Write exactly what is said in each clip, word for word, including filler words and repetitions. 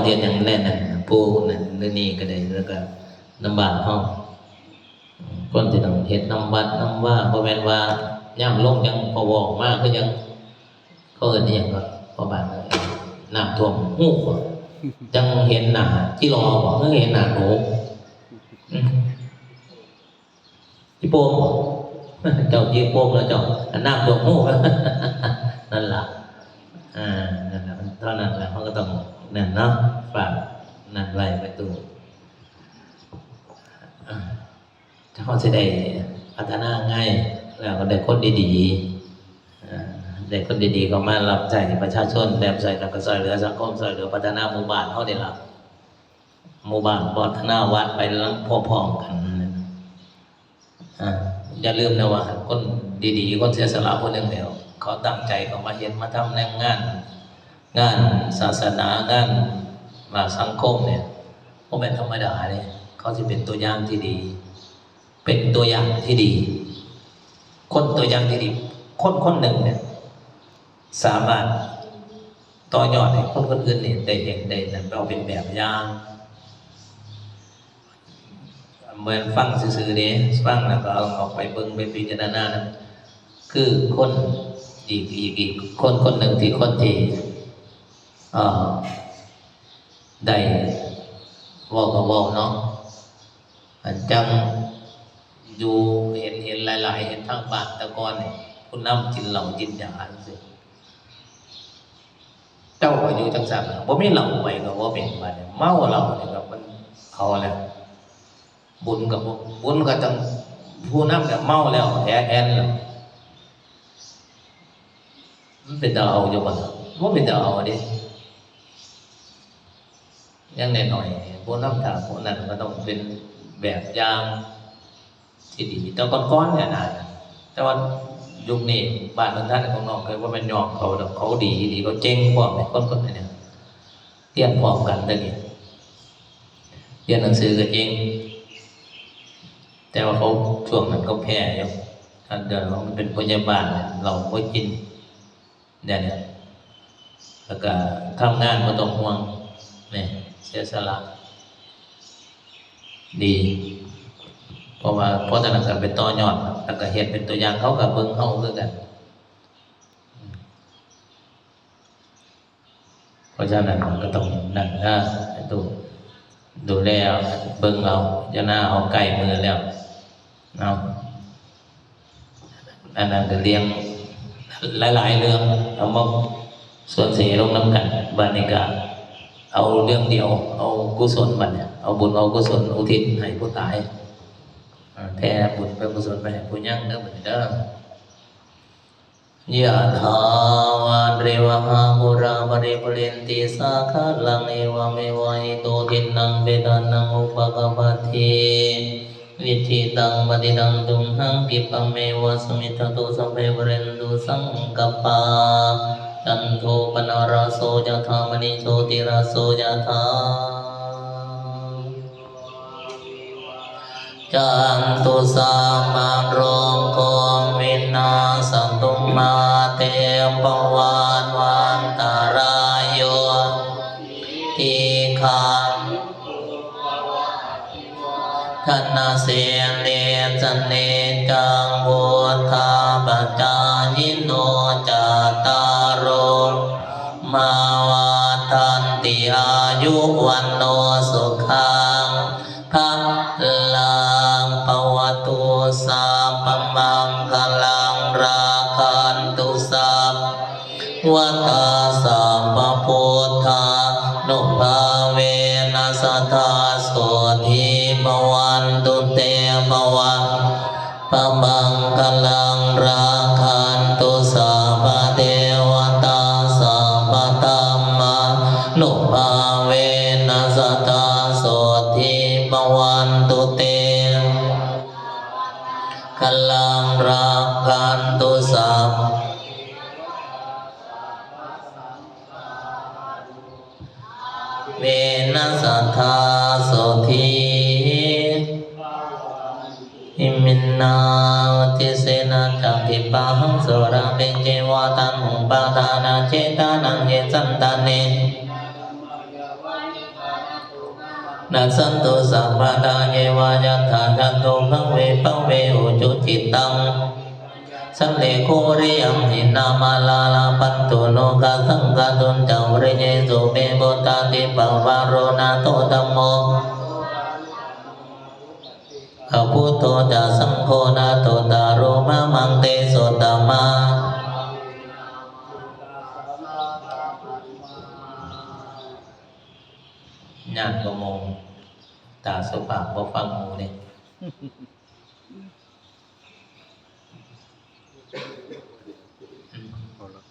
เฮ็ดหยังแน่นั่น ผู้นั่นหรือนี่ก็ได้ แล้วก็นำบ้านเฮา คนที่ต้องเฮ็ดนำวัดนำวา บ่แม่นว่ายามลงจั่งพอเว้ามา คือจั่ง เขาเอิ้นอิหยังก็ พ่อบ้าน น้ำท่วมฮูบ่ จั่งเห็นหน้าจิหล่อบ่ คือเห็นหน้าหนู อืม จิโป่งบ่ เจ้าจิโป่งแล้วเจ้า อันน้ำท่วมฮู นั่นล่ะ อ่า นั่นล่ะ เท่านั้นล่ะ เฮาก็ต้องนั่นเนาะ ฝากนั่นไว้ประตู อ่า เฮาสิได้พัฒนาง่าย แล้วก็ได้คนดีๆ อ่า ได้คนดีๆ เข้ามารับใช้ประชาชน รับใช้แล้วก็ช่วยเหลือสังคม ช่วยเหลือพัฒนาหมู่บ้านเฮานี่ล่ะ หมู่บ้านพัฒนาวัดไปพร้อมๆ กัน อ่า อย่าลืมนะว่าคนดีๆ คนเสียสละผู้หนึ่งแล้ว เขาตั้งใจเขามาเฮ็ดมาทำในงาน งานศาสนา งานมาสังคมเนี่ย บ่แม่นธรรมดาเด้ เขาสิเป็นตัวอย่างที่ดี เป็นตัวอย่างที่ดี คนตัวอย่างที่ดี คนคนหนึ่งเนี่ย สามารถต่อยอดให้คนคนอื่นนี่ได้เห็น ได้นั่น เอาเป็นแบบอย่าง เหมือนฟังซื่อๆเด้ ฟังแล้วก็เอาออกไปเบิ่ง ไปพิจารณานะ คือคนอีก อีก อีกคนคนหนึ่งที่คนที่ เอ่อ ได้เว้าก็เว้าเนาะ อันจั่งอยู่ เห็น เห็นหลายๆ เห็นทางบ้านแต่ก่อนนี่ ผู้นำกินเหล้ากินยาจั่งซี้ เจ้าก็อยู่จั่งซั้นล่ะ บ่มีเหล้าไปก็บ่เป็น บาดนี้เมาเหล้านี่ก็มันเอาแล้ว บุญก็บ่ บุญก็ต้อง ผู้นำก็เมาแล้ว แอแอนแล้ว มันเป็นตาเอาอยู่บ่ล่ะ บ่เป็นตาเอาเด้ อย่างน้อยๆ ผู้นำทางพวกนั้นก็ต้องเป็นแบบอย่างที่ดี แต่ก่อนๆ เนี่ยนะ แต่ว่ายุคนี้บ้านเมืองไทยของน้องเคยว่าแม่นยอมเขาดอก เขาดีดี เขาเจ๋งพร้อมเนี่ย คนคนนี้เนี่ย เรียนพร้อมกันเด้อนี่ เรียนหนังสือก็เก่ง แต่ว่าเขาช่วงนั้นเขาแพ้อยู่ อันเดียวมันเป็นพยาบาลเนี่ย เหล้าบ่กิน เนี่ยเนี่ย แล้วก็ทำงานบ่ต้องห่วง เนี่ย เสียสละ ดี เพราะว่า เพราะฉะนั้นก็ไปต่อยอด แล้วก็เฮ็ดเป็นตัวอย่าง เขาก็เบิ่งเฮาคือกัน เพราะฉะนั้นมันก็ต้องนั่นนะ ดู ดูแลเอา เบิ่งเอา อย่าหน้าเอา ใกล้มือแล้วเนาะ อันนั้นก็เรื่องหลายๆ เรื่อง เอามาสวนเสลงนำกัน บาดนี้ก็เอาเรื่องเดียว เอากุศลบัดเนี่ย เอาบุญเอากุศลอุทิศให้ผู้ตาย อ่า แผ่บุญแผ่กุศลไปให้ผู้ยังเด้อ บัดนี้เด้อ ยะถาวาริวหาปูราปริปูเรนติสาคารัง เอวะเมวะอิโตทินนังเปตานังอุปกปปติ อิจิตังปฏิตังตุมหัง คิปะเมวะสมิจจตุ สัพเพปูเรนตุสังกัปปา จันโทปนรสโสยะถา มะณีโชติรสโสยะถา จันตุสัพพะโรโควินาสตุมาเตภวัตวันตรายโย ทีฆายุโกภวะอภิวาทนาสีลิสเนจังวุฒาปจายิโน จัตตาโรมาวัฏันติ อายุวันโนสุขัง พลังภวตุ สัพพมังคลัง รักขันตุสัพพวัตตา สัพพพุทธานุภาเวนะ สัทธาโสธีภวันตุเต ภวัต พมังคลัง รักขันตุสัพพะเทวตา สัพพะธัมมานุภาเวนะ สัทธาโสธีภวันตุเต คลัง รักขันตุสัพพะเวนะ สัทธาโสธี อิมินา อุทธิเสนะ จักขิปาหัง สุราเม เจวะ ตัณหุปาทานาเชตานัง เย สันตาเน นัสสันตุสัพพะทาเยวายัตถาจันโทภะเวภะเวอุจุจิตตัง สัลเลโคริยังหินามาลาลาปันตุโนกาสังกาตุนจาวริเยสุเปโบตาติปะวาโรนาโตธัมโม อะพุทโธจะสังโฆนาโตตาโรมะมังเตโสตมา ญาติบ่มอง ตาสุภาพบ่ฟังหมู่เด้ เอาละ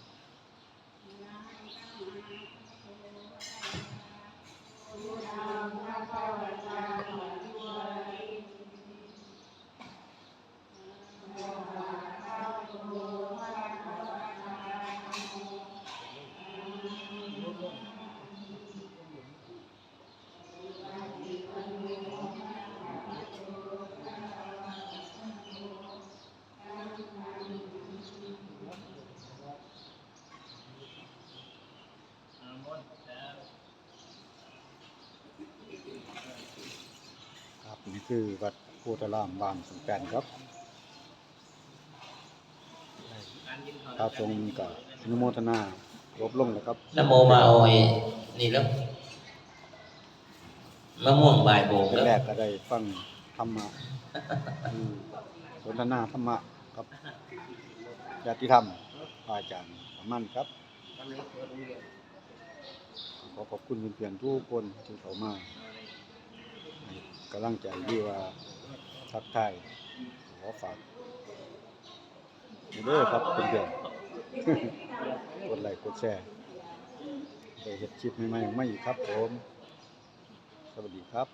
ครับ นี่คือวัดโพธารามบ้านสมแปนครับ พระสงฆ์ก็อนุโมทนาจบลงแล้วครับ นะโมมาเอาไอ้นี่แล้ว มะม่วงบ่ายโบก เป็น แล้ว แรกก็ได้ฟังธรรมะ อืม สนทนาธรรมะครับ ญาติธรรม พระอาจารย์ประมาณครับ ขอขอบคุณเพื่อนๆทุกคนที่เข้ามาให้กำลังใจ หรือว่าทักทาย ขอฝากเด้อครับเพื่อนๆ กดไลค์กดแชร์ ได้เฮ็ดคลิปใหม่ๆออกมาอีกครับผม สวัสดีครับ